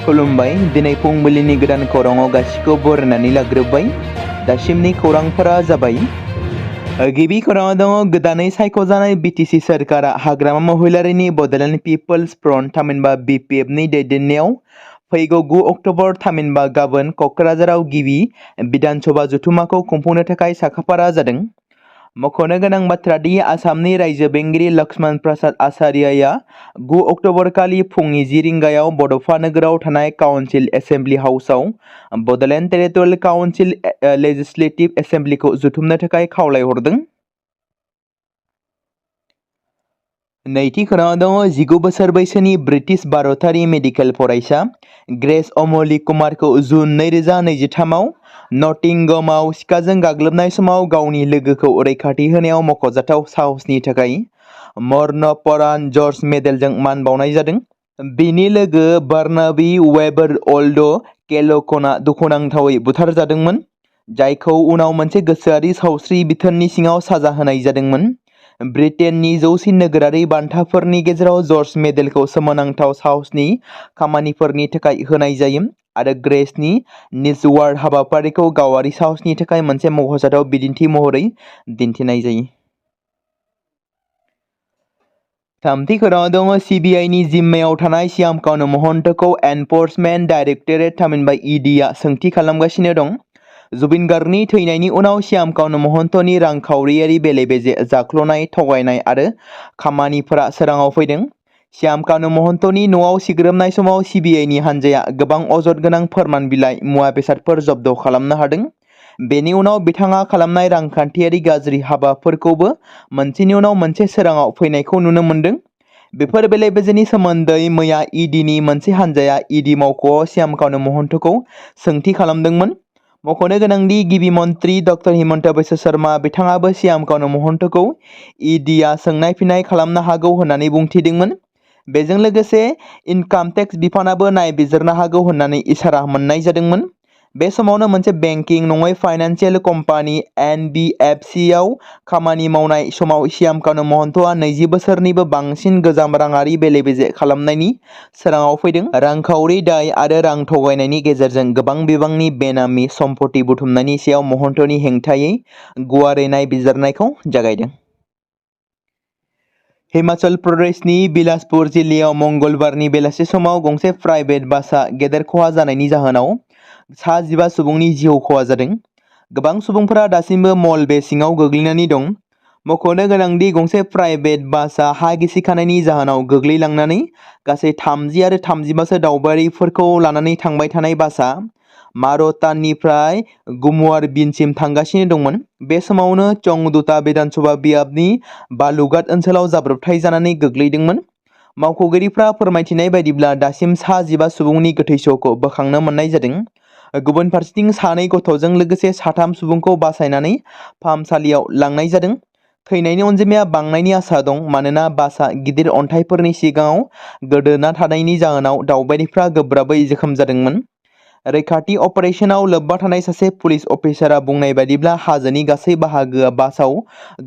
खुलुमबाय। दिनै फुंबिलिनि गोदान खौराङाव गासिखौबो बरायनानै लाग्रोबाय। दासिमनि खौरांफोरा जाबाय। गिबि खौराङाव दङ गोदानै सायख'जानाय बिटिसि सोरखारा हाग्रामा महिलारिनि बड'लेण्ड पिपल्स फ्रन्ट थामहिनबा BPF नि दैदेननायाव फैगौ 9 अक्ट'बर थामहिनबा गाबोन क'क्राझाराव गिबि बिधानसभा जथुम्माखौ खुंफुंनो थाखाय साखाफारा जादों। मख'नो गोनां बाथ्रा दि आसामनि रायजो बेंगिरि लक्ष्मण प्रसाद आचार्यआ 9 अक्ट'बर खालि फुंनि 10 रिंगायाव बड'फा नोगोराव थानाय काउन्सिल एसेम्बलि हाउसआव बड'लेण्ड टेरिटरियेल काउन्सिल लेजिस्लेटिभ एसेम्बलिखौ जथुमनो थाखाय खावलायहरदों। नैथि खौराङाव दङ 19 बोसोर बैसोनि ब्रिटिश भारतारि मेडिकेल फरायसा ग्रेस अमली कुमारखौ जुन 2023आव नटिंगहामाव सिखाजों गाग्लोबनाय समाव गावनि लोगोखौ रैखाथि होनायाव मख'जाथाव साहसनि थाखाय मरणोपरान्त जर्ज मेडेलजों मान बावनाय जादों। बिनि लोगो बार्नाबी वेबर अल्ड केलक'ना दुखुनांथावै बुथारजादोंमोन, जायखौ उनाव मोनसे गोसोआरि सावस्रि बिथोननि सिङाव साजा होनाय जादोंमोन। ब्रिटेननि जौसिन नोगोरारि बान्थाफोरनि गेजेराव जर्ज मेडेलखौ सोमोनांथाव साहसनि खामानिफोरनि थाखाय होनाय जायो आरो ग्रेसनि निजवार्ड हाबाफारिखौ गावारि साहसनि थाखाय मोनसे मख'जाथाव बिदिन्थि महरै दिन्थिनाय जायो। थामथि खौराङाव दङ CBIनि जिम्मायाव थानाय श्यामकानु महन्तखौ एनफर्समेन्ट डाइरेक्टरेट थामहिनबा EDआ सोंथि खालामगासिनो दं। जुबिन गार्गनि थैनायनि उनाव श्यामकानु महन्तनि रांखावरियारि बेले-बेजे जाख्ल'नाय, थगायनाय आरो खामानिफोरा सोराङाव फैदों। श्यामकानु महन्तनि न'आव सिग्रोमनाय समाव CBIनि हानजाया गोबां अजद गोनां फोरमान बिलाइ, मुवा बेसादफोर जब्द खालामनो हादों। बेनि उनाव बिथाङा खालामनाय रांखान्थियारि गाज्रि हाबाफोरखौबो मोनसेनि उनाव मोनसे सोराङाव फैनायखौ नुनो मोन्दों। बेफोर बेले-बेजेनि सोमोन्दै मैया EDनि मोनसे हानजाया ED मावख'आव श्यामकानु महन्तखौ सोंथि खालामदोंमोन। मख'नो गोनांदि गिबि मन्थ्रि डक्टर हिमन्त बिश्व शर्मा बिथाङाबो श्यामकानु महन्तखौ EDआ सोंनाय फिननाय खालामनो हागौ होननानै बुंथिदोंमोन। बेजों लोगोसे इनकाम टेक्स बिफानाबो नायबिजिरनो हागौ होननानै इसारा मोन्नाय जादोंमोन। बे समावनो मोनसे बेंकिं नङै फाइनान्सियेल कम्पानि NBFCआव खामानि मावनाय समाव श्यामकानु महन्तआ 20 बोसोरनिबो बांसिन गोजाम राङारि बेले-बेजे खालामनायनि सोराङाव फैदों। रांखावरि दाय आरो रां थगायनायनि गेजेरजों गोबां बिबांनि बेनामि सम्पति बुथुमनायनि सायाव महन्तनि हेंथायै गुवारै नायबिजिरनायखौ जागायदों। हिमाचल प्रदेशनि बिलासपुर जिल्लायाव मंगलबारनि बेलासि समाव गंसे प्राइभेट बासआ गेदेर खहा जानायनि जाहोनाव सा 15 सुबुंनि जिउ खहा जादों। गोबां सुबुंफोरा दासिमबो मलबे सिङाव गोग्लैनानै दं। मख'नो गोनांदि गंसे प्राइभेट बासआ हा गिसिखानायनि जाहोनाव गोग्लैलांनानै गासै 30 आरो 35 सो दावबायारिफोरखौ लानानै थांबाय थानाय बासआ मार'ताननिफ्राय गुमुआरबिनसिम थांगासिनो दंमोन। बे समावनो चंगदुता बिधानसभा बियाबनि बालुघाट ओनसोलाव जाब्रबथाय जानानै गोग्लैदोंमोन। मावख'गिरिफ्रा फोरमायथिनाय बायदिब्ला दासिम सा 15 सुबुंनि गोथै सह'खौ बोखांनो मोननाय जादों। गुबुन फारसेथिं 2 गथ'जों लोगोसे 3 सुबुंखौ बासायनानै फाहामसालियाव लांनाय जादों। थैनायनि अनजिमाया बांनायनि आसा दं मानोना बासआ गिदिर अन्थाइफोरनि सिगाङाव गोदोना थानायनि जाहोनाव दावबायारिफ्रा गोब्राबै जोखोम जादोंमोन। रैखाथि अपारेशनाव लोब्बा थानाय सासे पुलिस अफिसारआ बुंनाय बायदिब्ला हाजोनि गासै बाहागोआ बासआव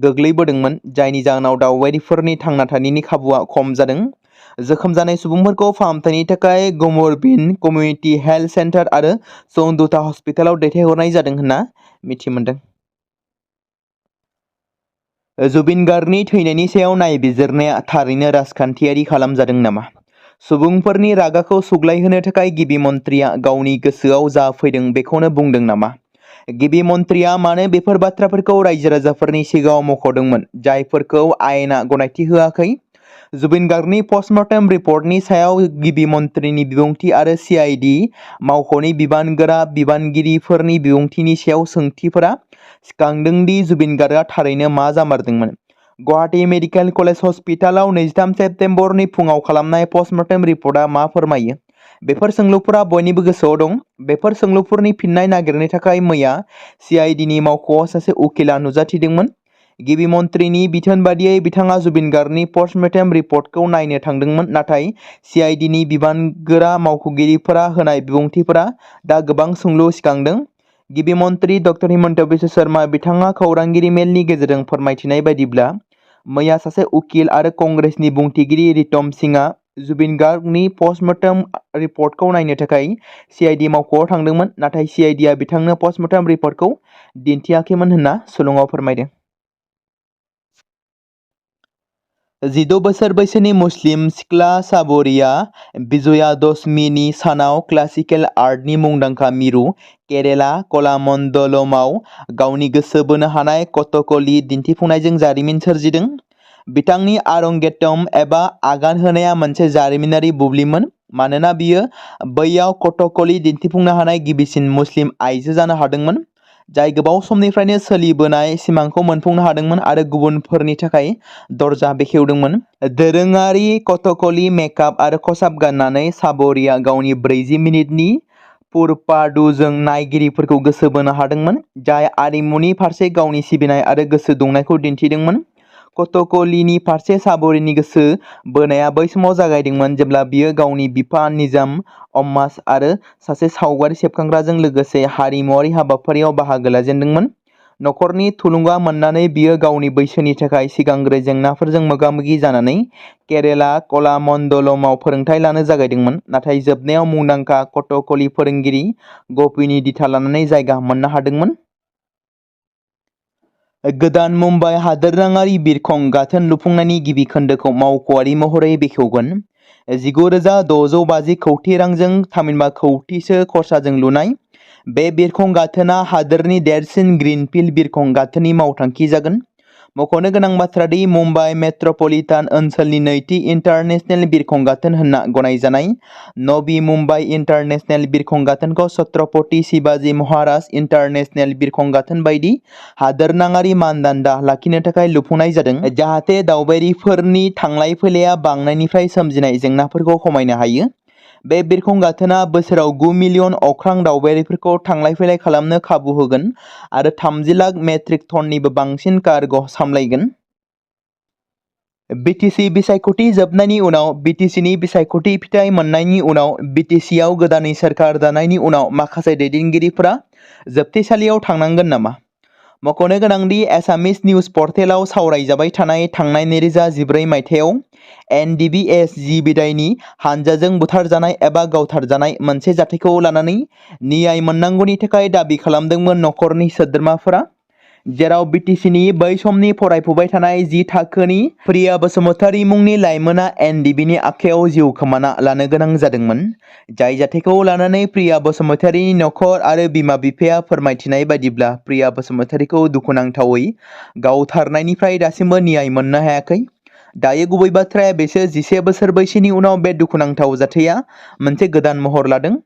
गोग्लैबोदोंमोन, जायनि जाहोनाव दावबायारिफोरनि थांना थानायनि खाबुआ खम जादों। जोखोम जानाय सुबुंफोरखौ फाहामथायनि थाखाय गुमुरबिन कमिउनिटि हेल्थ सेन्टार आरो चंगदुता हस्पिटालाव दैथायहरनाय जादों होनना मिथि मोन्दों। जुबिन गार्गनि थैनायनि सायाव नायबिजिरनाया थारैनो राजखान्थियारि खालामजादों नामा? सुबुंफोरनि रागाखौ सुग्लायहोनो थाखाय गिबि मन्थ्रिया गावनि गोसोआव जा फैदों बेखौनो बुंदों नामा? गिबि मन्थ्रिया मानो बेफोर बाथ्राफोरखौ रायजो-राजाफोरनि सिगाङाव मख'दोंमोन जायफोरखौ आयेना गनायथि होआखै? जुबिन गार्गनि पस्टमर्टेम रिपर्टनि सायाव गिबि मन्थ्रिनि बिबुंथि आरो CID मावख'नि बिबानगोरा बिबानगिरिफोरनि बिबुंथिनि सायाव सोंथिफोरा सिखांदों दि जुबिन गार्गआ थारैनो मा जामारदोंमोन। गुवाहाटी मेडिकेल कलेज हस्पिटालाव 23 सेप्तेम्बरनि फुङाव खालामनाय पस्टमर्टेम रिपर्टआ मा फोरमायो? बेफोर सोंलुफोरा बयनिबो गोसोआव दं। बेफोर सोंलुफोरनि फिननाय नागिरनो थाखाय मैया CIDनि मावख'आव सासे उकिलआ नुजाथिदोंमोन। गिबि मन्थ्रिनि बिथोन बादियै बिथाङा जुबिन गार्गनि पस्टमर्टेम रिपर्टखौ नायनो थांदोंमोन, नाथाय CIDनि बिबानगोरा मावख'गिरिफोरा होनाय बिबुंथिफोरा दा गोबां सोंलु सिखांदों। गिबि मन्थ्रि डक्टर हिमन्त बिश्व शर्मा बिथाङा खौरांगिरि मेलनि गेजेरजों फोरमायथिनाय बायदिब्ला, मैया सासे उकिल आरो कंग्रेसनि बुंथिगिरि रितम सिंहआ जुबिन गार्गनि पस्टमर्टम रिपर्टखौ नायनो थाखाय CID मावख'आव थांदोंमोन, नाथाय CIDआ बिथांनो पस्टमर्टम रिपर्टखौ दिन्थियाखैमोन होनना सुलुङाव फोरमायदों। 16 बोसोर बैसोनि मुस्लिम सिख्ला साबरिया विजया दशमीनि सानाव क्लासिकेल आर्टनि मुंदांखा मिरु केरेला कलामण्डलमाव गावनि गोसो बोनो हानाय कथकली दिन्थिफुंनायजों जारिमिन सोरजिदों। बिथांनि आरंगेट्रम एबा आगान होनाया मोनसे जारिमिनारि बुब्लिमोन, मानोना बियो बैयाव कथकली दिन्थिफुंनो हानाय गिबिसिन मुस्लिम आइजो जानो हादोंमोन, जाय गोबाव समनिफ्रायनो सोलिबोनाय सिमांखौ मोनफुंनो हादोंमोन आरो गुबुनफोरनि थाखाय दरजा बेखेवदोंमोन। दोरोङारि कथकली मेकआप आरो खसाब गाननानै साबरिया गावनि 40 मिनिटनि पुरपाडुजों नायगिरिफोरखौ गोसो बोनो हादोंमोन, जाय आरिमुनि फारसे गावनि सिबिनाय आरो गोसो दुंनायखौ दिन्थिदोंमोन। कथकलीनि फारसे साबरिनि गोसो बोनाया बै समाव जागायदोंमोन जेब्ला बियो गावनि बिफा निजाम अम्मास आरो सासे सावगारि सेबखांग्राजों लोगोसे हारिमुआरि हाबाफारियाव बाहागो लाजेनदोंमोन। नखरनि थुलुंगा मोननानै बियो गावनि बैसोनि थाखाय सिगांग्रो जेंनाफोरजों मोगा-मोगि जानानै केरेला कलामण्डलमाव फोरोंथाय लानो जागायदोंमोन, नाथाय जोबनायाव मुंदांखा कथकली फोरोंगिरि ग'पीनि दिथा लानानै जायगा मोननो हादोंमोन। गोदान मुम्बाइ हादोरनाङारि बिरखं गाथोन लुफुंनायनि गिबि खोन्दोखौ मावख'आरि महरै बेखेवगोन। 19,650 कौटि रांजों थामहिनबा कौटिसो खरसाजों लुनाय, बे बिरखं गाथोना हादोरनि देरसिन ग्रीनफील्ड बिरखं गाथोननि मावथांखि जागोन। मख'नो गोनां बाथ्रा दि मुम्बाइ मेट्र'पलिटान ओनसोलनि नैथि इन्टारनेशनेल बिरखं गाथोन होनना गनायजानाय नवी मुम्बाइ इन्टारनेशनेल बिरखं गाथोनखौ छत्रपति शिवाजी महाराज इन्टारनेशनेल बिरखं गाथोन बायदि हादोरनाङारि मानदान्दा लाखिनो थाखाय लुफुंनाय जादों, जाहाथे दावबायारिफोरनि थांलाय फैलाया बांनायनिफ्राय सोमजिनाय जेंनाफोरखौ खमायनो हायो। बे बिरखं गाथोना बोसोराव 9 मिलियन अख्रां दावबायारिफोरखौ थांलाय फैलाय खालामनो खाबु होगोन आरो 30 लाख मेट्रिक टननिबो बांसिन कार्ग' सामलायगोन। बिटिसि बिसायख'थि जोबनायनि उनाव बिटिसिनि बिसायख'थि फिथाय मोननायनि उनाव बिटिसिआव गोदानै सोरखार दानायनि उनाव माखासे दैदेनगिरिफोरा जोबथेसालियाव थांनांगोन नामा? मख'नो गोनांदि एसामिस निउज पर्टेलाव सावरायजाबाय थानाय थांनाय 2014 मायथाइयाव NDBS-G बिदायनि हानजाजों बुथारजानाय एबा गावथारजानाय मोनसे जाथायखौ लानानै न्याय मोननांगौनि थाखाय दाबि खालामदोंमोन नखरनि सोद्रोमाफोरा, जेराव बिटिसिनि बै समनि फरायफुबाय थानाय 10 थाखोनि प्रिया बसुमतारी मुंनि लाइमोना NDBनि आखायाव जिउ खोमाना लानो गोनां जादोंमोन। जाय जाथायखौ लानानै प्रिया बसुमतारीनि नखर आरो बिमा-बिफाया फोरमायथिनाय बायदिब्ला प्रिया बसुमतारीखौ दुखुनांथावै गावथारनायनिफ्राय दासिमबो न्याय मोननो हायाखै। दायो गुबै बाथ्राया बेसो 11 बोसोर बैसोनि उनाव बे दुखुनांथाव जाथाया मोनसे गोदान महर लादों।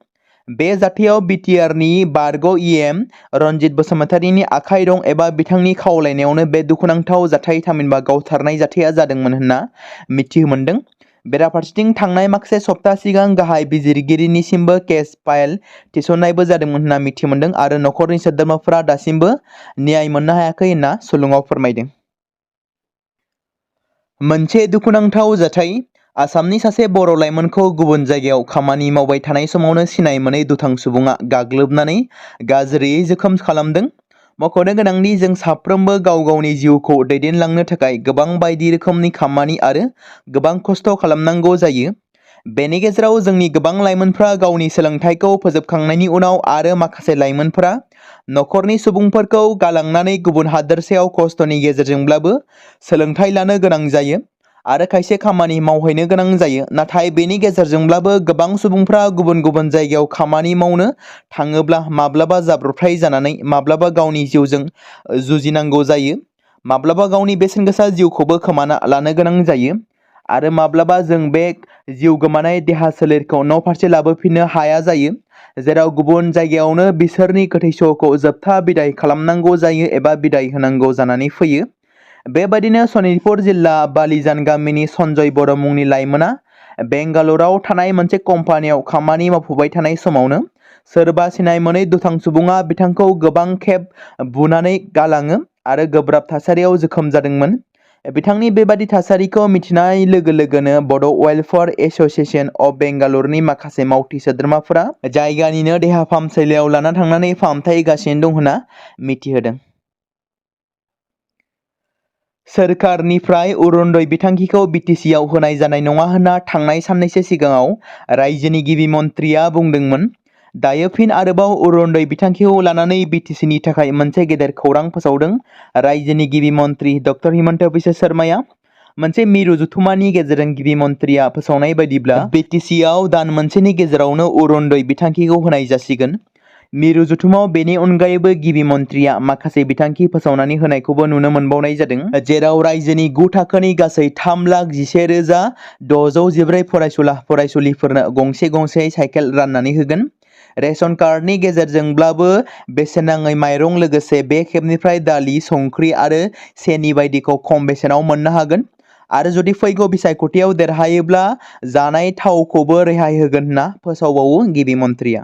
बे जाथायाव बिटिआरनि बारग' EM रनजित बसुमतारीनि आखाइ दं एबा बिथांनि खावलायनायावनो बे दुखुनांथाव जाथाय थामहिनबा गावथारनाय जाथाया जादोंमोन होनना मिथिमोनदों। बेराफारसेथिं थांनाय माखासे सप्ता सिगां गाहाय बिजिरगिरिनिसिमबो केस फाइल थिसननायबो जादोंमोन होनना मिथिमोनदों आरो नखरनि सोद्रोमाफोरा दासिमबो न्याय मोननो हायाखै होनना सुलुङाव फोरमायदों। मोनसे दुखुनांथाव जाथाय। आसामनि सासे बर' लाइमोनखौ गुबुन जायगायाव खामानि मावबाय थानाय समावनो सिनाय मोनै दुथां सुबुङा गाग्लोबनानै गाज्रियै जोखोम खालामदों। मख'नो गोनांदि जों साफ्रोमबो गाव गावनि जिउखौ दैदेनलांनो थाखाय गोबां बायदि रोखोमनि खामानि आरो गोबां खस्थ' खालामनांगौ जायो। बेनि गेजेराव जोंनि गोबां लाइमोनफ्रा गावनि सोलोंथाइखौ फोजोबखांनायनि उनाव आरो माखासे लाइमोनफोरा नखरनि सुबुंफोरखौ गालांनानै गुबुन हादोरसायाव खस्थ'नि गेजेरजोंब्लाबो सोलोंथाइ लानो गोनां जायो आरो खायसे खामानि मावहैनो गोनां जायो। नाथाय बेनि गेजेरजोंब्लाबो गोबां सुबुंफ्रा गुबुन गुबुन जायगायाव खामानि मावनो थाङोब्ला माब्लाबा जाब्रबथाय जानानै माब्लाबा गावनि जिउजों जुजिनांगौ जायो, माब्लाबा गावनि बेसेनगोसा जिउखौबो खोमाना लानो गोनां जायो आरो माब्लाबा जों बे जिउ गोमानाय देहा सोलेरखौ न' फारसे लाबोफिननो हाया जायो, जेराव गुबुन जायगायावनो बिसोरनि गोथै सह'खौ जोबथा बिदाय खालामनांगौ जायो एबा बिदाय होनांगौ जानानै फैयो। बेबायदिनो सनितपुर जिल्ला बालिजान गामिनि सन्जय बर' मुंनि लाइमोना बेंगालराव थानाय मोनसे कम्पानियाव खामानि मावफुबाय थानाय समावनो सोरबा सिनाय मोनै दुथां सुबुङा बिथांखौ गोबां खेब बुनानै गालाङो आरो गोब्राब थासारियाव जोखोम जादोंमोन। बिथांनि बेबादि थासारिखौ मिथिनाय लोगो लोगोनो बड' वेलफेयार एस'सिएशन अफ बेंगालुरुनि माखासे मावथि सोद्रोमाफोरा जायगानिनो देहा फाहामसालियाव लाना थांनानै फाहामथाय होगासिनो दं होनना मिथिहोदों। सोरखारनिफ्राय अरुणोदय बिथांखिखौ बिटिसिआव होनाय जानाय नङा होनना थांनाय साननैसो सिगाङाव रायजोनि गिबि मन्थ्रिया बुंदोंमोन। दायो फिन आरोबाव अरुणोदय बिथांखिखौ लानानै बिटिसिनि थाखाय मोनसे गेदेर खौरां फोसावदों रायजोनि गिबि मन्थ्रि ड हिमन्त बिश्व शर्माया। मोनसे मिरु जथुमानि गेजेरजों गिबि मन्थ्रिया फोसावनाय बायदिब्ला बिटिसिआव दान मोनसेनि गेजेरावनो अरुणोदय बिथांखिखौ होनाय जासिगोन। मिरु जथुमाव बेनि अनगायैबो गिबि मन्थ्रिया माखासे बिथांखि फोसावनानै होनायखौबो नुनो मोनबावनाय जादों, जेराव रायजोनि 9 थाखोनि गासै 3,11,614 फरायसुला फरायसुलिफोरनो गंसे गंसे साइकेल राननानै होगोन। रेशन कार्डनि गेजेरजोंब्लाबो बेसेन नाङै माइरं लोगोसे बे खेबनिफ्राय दालि, संख्रि आरो सेनि बायदिखौ खम बेसेनाव मोननो हागोन। आरो जुदि फैगौ बिसायख'थियाव देरहायोब्ला जानाय थावखौबो रेहाय होगोन होनना फोसावबावो गिबि मन्थ्रिया।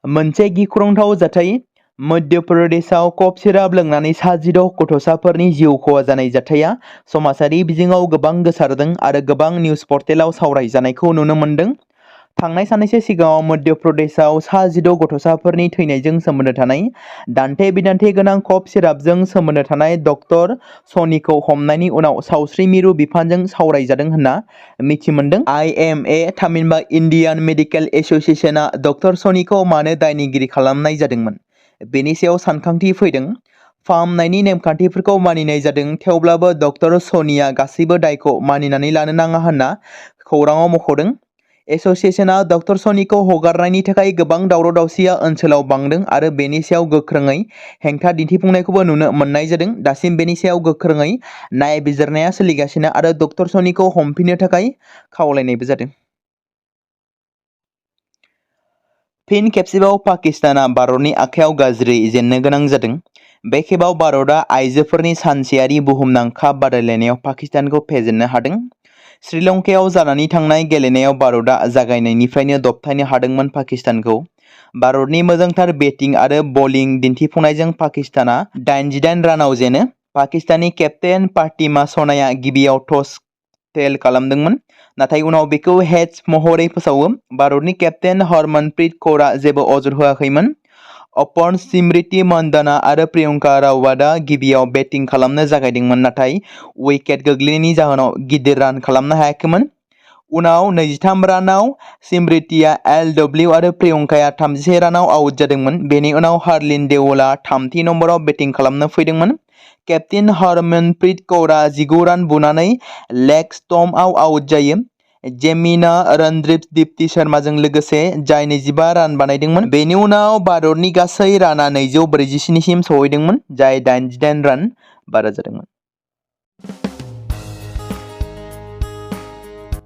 मोनसे गिख्रंथाव जाथाय। मध्य प्रदेशआव कफ सिराप लोंनानै 16 गथ'साफोरनि जिउ खहा जानाय जाथाया समाजारि बिजोङाव गोबां गोसारदों आरो गोबां निउज पर्टेलाव सावरायजानायखौ नुनो मोन्दों। थांनाय साननैसो सिगाङाव मध्य प्रदेशआव 16 गथ'साफोरनि थैनायजों सोमोन्दो थानाय दान्थे-बिदान्थे गोनां कफ सिरापजों सोमोन्दो थानाय डक्टर सनीखौ हमनायनि उनाव सावस्रि मिरु बिफानजों सावरायजादों होनना मिथिमोन्दों। IMA थामहिनबा इन्डियान मेडिकेल एस'सिएशनआ डक्टर सनीखौ मानो दायनिगिरि खालामनाय जादोंमोन बेनि सायाव सानखांथि फैदों। फाहामनायनि नेमखान्थिफोरखौ मानिनाय जादों, थेवब्लाबो डक्टर सनीआ गासैबो दायखौ मानिनानै लानो नाङा होनना खौराङाव मख'दों। एस'सिएशनआ डक्टर सनीखौ हगारनायनि थाखाय गोबां दावराव-दावसिया ओनसोलाव बांदों आरो बेनि सायाव गोख्रोङै हेंथा दिन्थिफुंनायखौबो नुनो मोननाय जादों। दासिम बेनि सायाव गोख्रोङै नायबिजिरनाया सोलिगासिनो आरो डक्टर सनीखौ हमफिननो थाखाय खावलायनायबो जादों। फिन खेबसेबाव पाकिस्तानआ भारतनि आखायाव गाज्रि जेननो गोनां जादों। बे खेबाव भारतआ आइजोफोरनि सानसेयारि बुहुमनां काप बादायलायनायाव पाकिस्तानखौ फेजेननो हादों। श्रीलंकायाव जानानै थांनाय गेलेनायाव भारतआ जागायनायनिफ्रायनो दबथायनो हादोंमोन पाकिस्तानखौ। भारतनि मोजांथार बेटिं आरो बलिं दिन्थिफुंनायजों पाकिस्तानआ 88 रानाव जेनो। पाकिस्ताननि केप्तेन फातिमा सनाया गिबियाव टस टेल खालामदोंमोन, नाथाय उनाव बेखौ हेड्स महरै फोसावो। भारतनि केप्तेन हरमनप्रीत कौरआ जेबो अजद होआखैमोन। अपन स्मृति मन्दाना आरो प्रियंका रावतआ गिबियाव बेटिं खालामनो जागायदोंमोन, नाथाय उइकेट गोग्लैनायनि जाहोनाव गिदिर रान खालामनो हायाखैमोन। उनाव 23 रानाव स्मृतिआ LW आरो प्रियंकाया 31 रानाव आउट जादोंमोन। बेनि उनाव हार्लिन देवलआ 3थि नम्बराव बेटिं खालामनो फैदोंमोन। केप्तेन हरमनप्रीत कौरआ 19 रान बुनानै लेग स्टम्पआव आउट जायो। जेमिना रनदीप दीप्ति शर्माजों लोगोसे, जाय 25 रान बानायदोंमोन। बेनि उनाव भारतनि गासै राना 247 सिम सौहैदोंमोन, जाय 88 रान बारा जादोंमोन।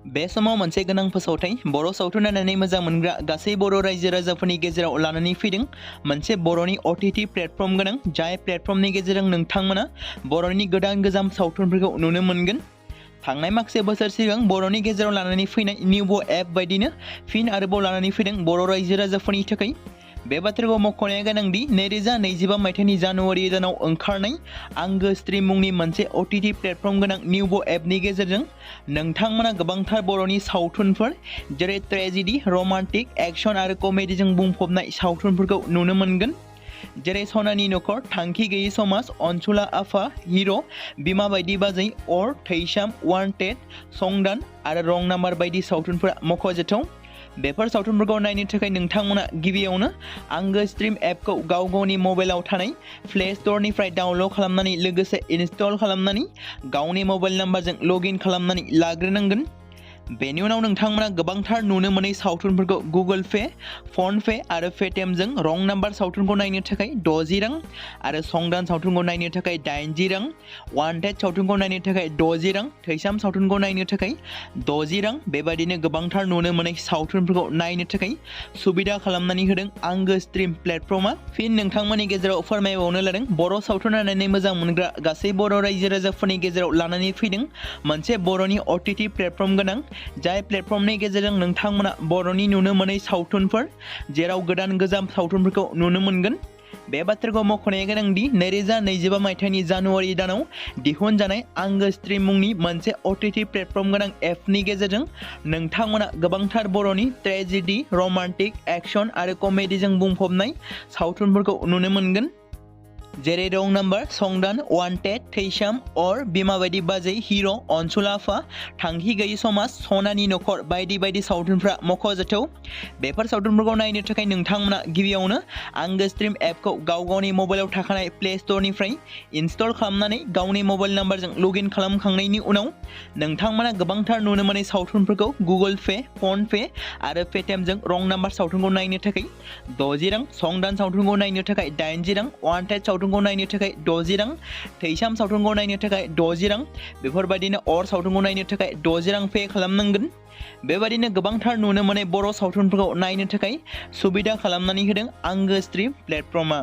बे समाव मोनसे गोनां फोसावथाय बर' सावथुन नायनानै मोजां मोनग्रा गासै बर' रायजो राजाफोरनि गेजेराव लानानै फैदों मोनसे बर'नि OTT प्लेटफर्म गोनां, जाय प्लेटफर्मनि गेजेरजों नोंथांमोना बर'नि गोदान गोजाम सावथुनफोरखौ नुनो मोनगोन। थांनाय माखासे बोसोर सिगां बर'नि गेजेराव लानानै फैनाय निउबो एप बायदिनो फिन आरोबाव लानानै फैदों बर' रायजो राजाफोरनि थाखाय। बे बाथ्राखौ मख'नाया गोनांदि 2025 मायथाइनि जानुवारि दानाव ओंखारनाय आंगो स्ट्रिम मुंनि मोनसे OTT प्लेटफर्म गोनां निउबो एपनि गेजेरजों नोंथांमोना गोबांथार बर'नि सावथुनफोर जेरै ट्रेजेडि, रमान्टिक, एक्शन आरो कमेडिजों बुंफबनाय सावथुनफोरखौ नुनो मोनगोन। जेरै सनानि नखर, थांखि गैयै समाज, अनसुला आफा, हिर', बिमा बायदि बाजै, अर, थैसाम, वान्टेड, संदान आरो रं नाम्बार बायदि सावथुनफोरा मख'जाथाव। बेफोर सावथुनफोरखौ नायनो थाखाय नोंथांमोना गिबियावनो आंगो स्ट्रिम एपखौ गाव गावनि मबाइलाव थानाय प्ले स्ट'रनिफ्राय डाउनल'ड खालामनानै लोगोसे इनस्टल खालामनानै गावनि मबाइल नाम्बारजों लगइन खालामनानै लाग्रोनांगोन। बेनि उनाव नोंथांमोना गोबांथार नुनो मोनै सावथुनफोरखौ गुगोल पे, फन पे आरो पेटिएमजों रं नाम्बार सावथुनखौ नायनो थाखाय 60 रां आरो संदान सावथुनखौ नायनो थाखाय 80 रां, वान्टेड सावथुनखौ नायनो थाखाय 60 रां, थैसाम सावथुनखौ नायनो थाखाय 60 रां बेबायदिनो गोबांथार नुनो मोनै सावथुनफोरखौ नायनो थाखाय सुबिदा खालामनानै होदों आंगो स्ट्रिम प्लेटफर्मआ। फिन नोंथांमोननि गेजेराव फोरमायबावनो लादों बर' सावथुन नायनानै मोजां मोनग्रा गासै बर' रायजो राजाफोरनि गेजेराव लानानै फैदों मोनसे बर'नि OTT प्लेटफर्म गोनां, जाय प्लेटफर्मनि गेजेरजों नोंथांमोना बर'नि नुनो मोनै सावथुनफोर जेराव गोदान गोजाम सावथुनफोरखौ नुनो मोनगोन। बे बाथ्राखौ मख'नाया गोनांदि 2025 मायथाइनि जानुवारि दानाव दिहुनजानाय आंगो स्ट्रिम मुंनि मोनसे OTT प्लेटफर्म गोनां एपनि गेजेरजों नोंथांमोना गोबांथार बर'नि ट्रेजेडि, रमान्टिक, एक्शन आरो कमेडिजों बुंफबनाय सावथुनफोरखौ नुनो मोनगोन। जेरै रं नाम्बार, संदान, वान्टेड, थैसाम, अर, बिमा बायदि बाजै, हिर', अनसुलाफा, थांखि गैयि समाज, सनानि नखर बायदि बायदि सावथुनफ्रा मख'जाथाव। बेफोर सावथुनफोरखौ नायनो थाखाय नोंथांमोना गिबियावनो आंगो स्ट्रिम एपखौ गावनि मबाइलाव थाखानाय प्ले स्ट'रनिफ्राय इनस्टल खालामनानै गावनि मबाइल नाम्बारजों लगइन खालामखांनायनि उनाव नोंथांमोना गोबांथार नुनो मोननाय सावथुनफोरखौ गुगोल पे, फन पे आरो पेटिएमजों रं नाम्बार सावथुनखौ नायनो थाखाय 60 रां, संदान सावथुनखौ नायनो थाखाय 80 रां, वान्टेड सावथुनखौ नायनो थाखाय 60 रां, थैसाम सावथुनखौ नायनो थाखाय 60 रां, बेफोरबायदिनो अर सावथुनखौ नायनो थाखाय 60 रां पे खालामनांगोन। बेबायदिनो गोबांथार नुनो मोननाय बर' सावथुनफोरखौ नायनो थाखाय सुबिदा खालामनानै होदों आंगो स्ट्रिम प्लेटफर्मआ।